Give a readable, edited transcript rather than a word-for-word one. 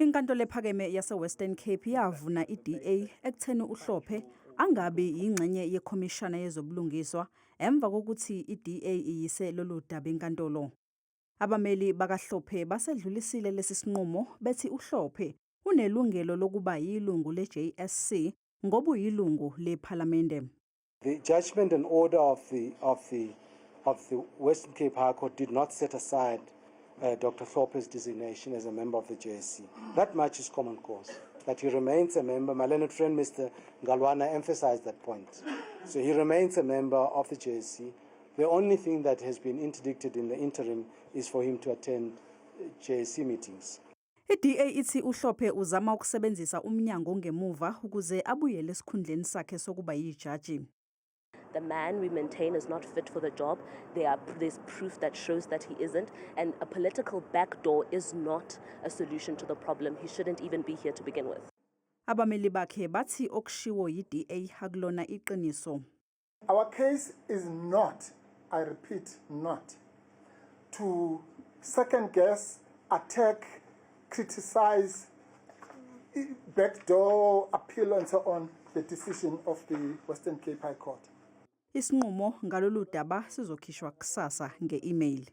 Inkantolo ephakeme yase-Western Cape yavuna i-DA ekutheni uHlophe angabi yingxenye yekhomishana yezobulungiswa emva kokuthi i-DA iyise lolu daba enkantolo. Abameli bakaHlophe basedlulisile lesi sinqumo bethi uHlophe unelungelo lokuba yilungu le-JSC ngoba uyilungu lephalamende. The judgment and order of the Western Cape High Court did not set aside Dr. Hlophe's designation as a member of the JSC. That much is common cause. That he remains a member. My learned friend, Mr. Ngalwana, emphasized that point. So he remains a member of the JSC. The only thing that has been interdicted in the interim is for him to attend JSC meetings. I-DA ithi uHlophe uzama ukusebenzisa umnyango ngemuva ukuze abuyele esikhundleni sakhe sokuba yijaji. The man we maintain is not fit for the job. There's proof that shows that he isn't. And a political backdoor is not a solution to the problem. He shouldn't even be here to begin with. Abameli bakhe bathi okushiwo yi-DA akulona iqiniso. Our case is not, I repeat, not to second guess, attack, criticize, backdoor appeal and so on the decision of the Western Cape High Court. Isinqumo ngalolu daba sizokhishwa kusasa nge-email.